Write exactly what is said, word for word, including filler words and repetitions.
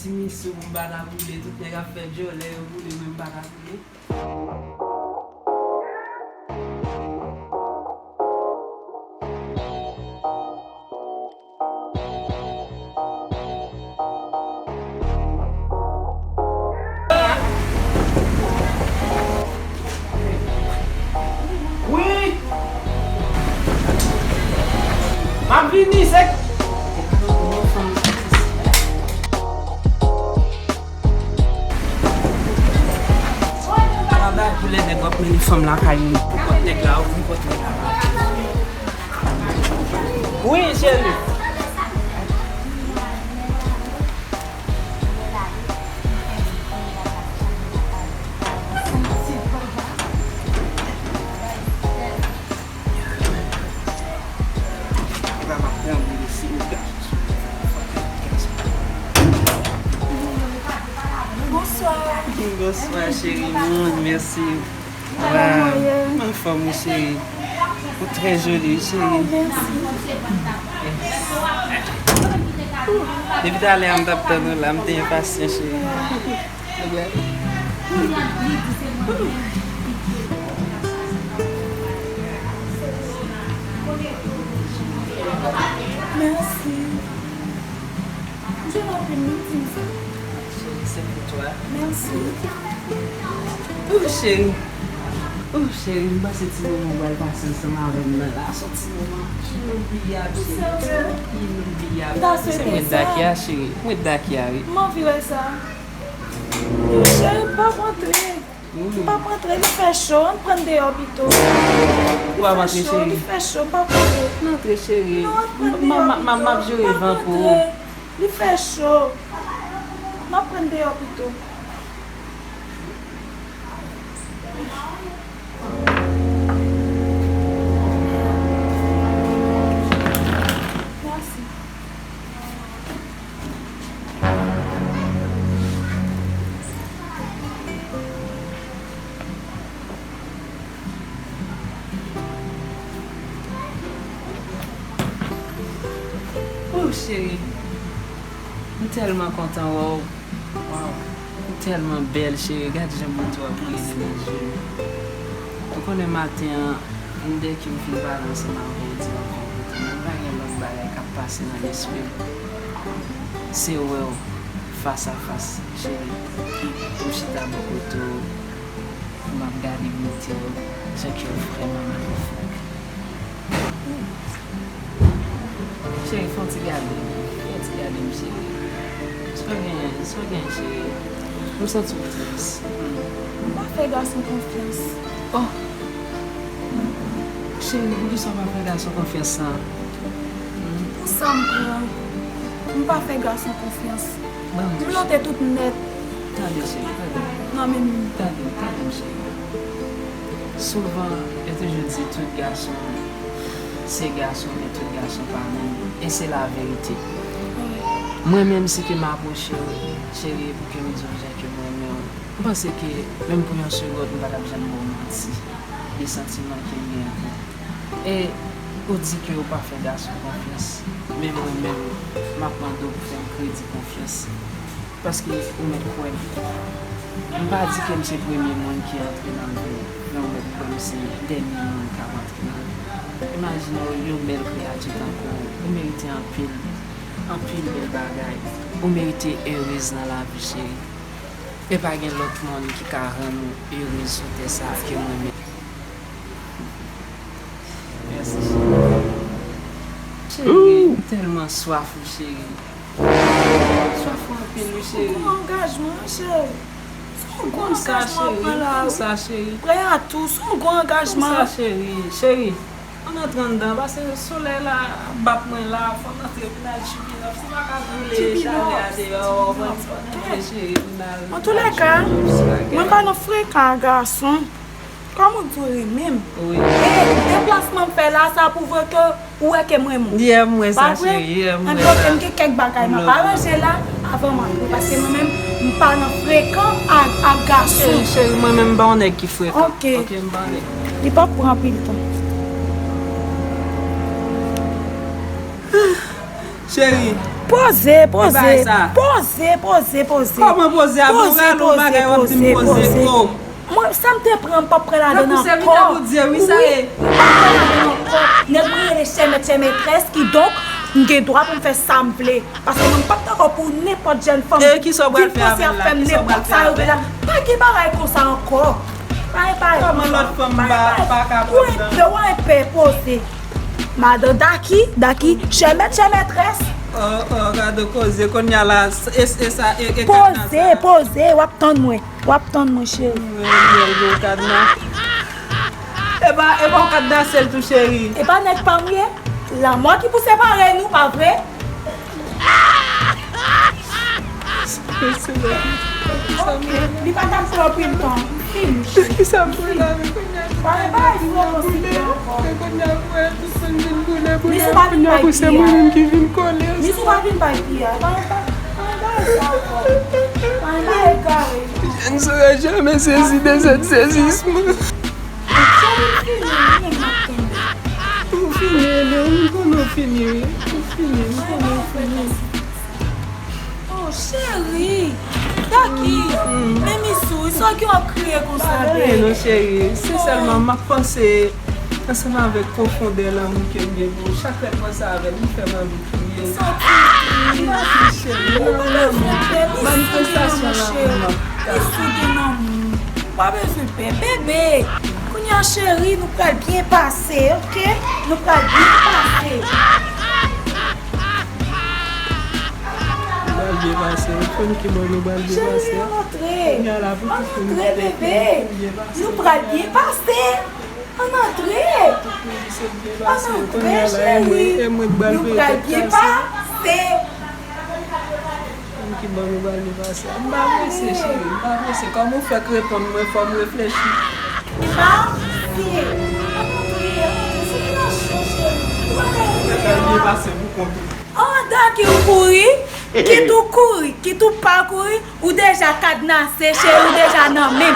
Ti misyon pou m pa ta boule, tout nèg ap fè djòlè, yo boule, mwen m pa ta boule. Wi! M ap vini, se. Pa bay pou lè nèg w ap mennen fanm lakay ou, pou kont nèg la, ou pou kont nèg la. Wi, cheri. Bonswa. Bonswa, cheri moun, mèsi. Waw, anfòm, wi, cheri. Ou trè joli, wi, cheri. Depi talè a, m t ap tann ou la, m te enpasyan, cheri. Mèsi. M jwenn anpil moun di m sa. Cheri, se pou twa. Mèsi. Ou cheri. Ou cheri, m panse ti moman w pral pase ansanm avè m nan la, se yon ti moman inobliyab, cheri. Inobliyab. Se mwen Dakia, cheri. Mwen Dakia, wi. M anvi wè sa. Cheri, m p ap antre. M p ap antre, li fè cho, ann pran deyò pito. Ou ap antre, cheri? Li fè cho, m p ap antre. Ann antre, cheri. Non, ann pran deyò pito. M ap jere van pou ou. Li fè cho. M ap pran deyò pito. Mèsi. Oh, cheri, m tèlman kontan wè w. Waw, ou tèlman bèl, cheri. Gad jan bouton ap briye nan je m. Ou konnen maten an, dèke m fin pale ansanm avè w, di ankò bouton, mwen pa gen lòt bagay k ap pase nan lespri m. Se wè w fas a fas, cheri. Pou m chita bò kote w, pou m ap gade bouton, jan ke w vrèman magnifique. Cheri, fè yon ti gade. Fè yon ti gade m, cheri. Sa w genyen, sa w genyen, cheri? M santi w tris. Hmm. M pa fè gason konfyans. Oh! Cheri, poukisa w pa fè gason konfyans sa? Hmm? Pou sa m pran. M pa fè gason konfyans. M lote tout nèt. Tande, cheri, tande. Nan men m. Tande, tande m, cheri. Souvan, yo toujou di tout gason se gason, men tout gason pa menm. E se laverite. Mwen menm, si ke m apwoche w, cheri, pou ke m di w jan ke m renmen w, m panse ke menm pou yon segond, m pa t ap janm ba w manti de santiman ke m genyen pou ou. E ou di ke ou pa fè gason konfyans, men mwen menm, m ap mande w pou fè m kredi konfyans. Paske ou mèt kwè m. M pa di ke m se premye moun ki antre nan vi w, men ou mèt kwè m se dènye moun k ap antre nan vi w. Imajine w, yon bèl kreyati tankou w, ou merite anpil, anpil bèl bagay. Ou merite erez nan lavi, cheri. E pa gen lòt moun ki ka rann ou erez sou tè sa a ke mwen menm. Mèsi, cheri. Cheri, m tèlman swaf ou, cheri. Swaf ou anpil, wi, cheri. Gwo angajman, wi, cheri. Se yon gwo angajman w pran la, wi. Konsa, cheri. Prè a tou, se yon gwo angajman. Konsa, cheri. Cheri, ann antre anndan, paske solèy la ap bat mwen la, fò n antre pou n al Chipinòf. Si pa ka boule chalè a deyò, w konprann, fò n antre, cheri, pou n al Chipinòf, si pa gen. Antouka, mwen pa nan frekan a gason. Kòm ou di w renmen m. Wi. E deplasman m fè la, sa pwouve ke ou wè ke m renmen w. Yeah, m wè sa, cheri, yeah, m wè sa. Pa vre? Ann, oke, m gen kèk bagay m ap aranje la, avan m antre, paske mwen menm, m pa nan frekan ak, ak gason. Cheri, cheri, mwen menm, m pa yon nèg ki frekan. Oke. Oke, m pa yon nèg. Li p ap pran anpil tan. Cheri, Poze, poze, poze, poze, poze. Kòman poze? Apre w rale yon bagay, w ap di m poze. Oh. Mwen, sa m te pran, m p ap pran ladan ankò. Tankou sèvitè Bondye, wi, sa ye. M p ap pran ladan ankò. Nèg mwen rele chè mèt, chè mètrès, kidonk, m gen dwa pou m fè sa m vle. Paske mwen, m p ap dakò pou nenpòt jèn fanm vin panse ap fè m nenpòt sa yo vle la. Pa gen bagay konsa ankò. Pa gen bagay konsa. Kòman lòt fanm pa, pa ka pran nan? Ou enpe, ou enpe, poze. Madan Daki, Daki, chè mèt, chè mètrès. Oh, oh, gade koze, kounye a la, e, e sa, e, e kadna sa. Poze, poze, w ap tann mwen. W ap tann mwen, cheri. Mwen, mwen, mwen, kadna. E pa, e pa w kadnase l tou, cheri. E pa nèg pa m ye? Lanmò ki pou separe nou, pa vre? Ok, li pa t ap pran anpil tan. Fini, cheri. Kisa m pran la, men kounye a. Pa gen bagay fou ankò, silvouplè, ankò. Men kounye a, pou tout moun vin koule pou la, kounye a pou se mwen menm ki vin kole. Miss, ou pa vin bay piya. Pa gen bagay sa ankò. Pa gen bagay kare. Je ne serai jamais saisi de cette saisissement. Cheri, m fini, m menm m ap tande. Ou fini, Eden, m konnen w fini, wi. Ou fini, m konnen w fini. Oh, cheri! Daki! Men Missou, sa w gen w ap kriye konsa, baby? Pa gen anyen non, cheri. Se sèlman m ap panse ansanm avèk pwofondè lanmou ke m gen pou ou. Chak lè m panse avè l, li fè m anvi kriye. Santi kriye. Cheri, lanmou, manifestasyon lanmou. Missou gen lanmou. Pa bezwen pè, bebe. Kounye a, cheri, nou pral byen pase, oke? Nou pral byen pase. Nou pral byen pase, wi. Konn ki bò nou pral byen pase. Cheri, ann antre. Kounye a la, pou tout moun ki te konnen pou byen pase. Ann antre, bebe. Nou pral byen pase. Ann antre. Ann antre, cheri. Nou pral byen pase. Konn ki bò nou pral byen pase. M pa prese, cheri. M pa prese. Kòm ou fèk reponn mwen, fò m reflechi. Epa, siye. Ann antre, ann antre. Sou ki nan cho, cheri. Ou pa ka rete a. Sa pral byen pase pou kont ou. Oh, Daki, ou kouri? Kit ou kouri, kit ou pa kouri, ou deja kadnase, cheri, ou deja nan men m.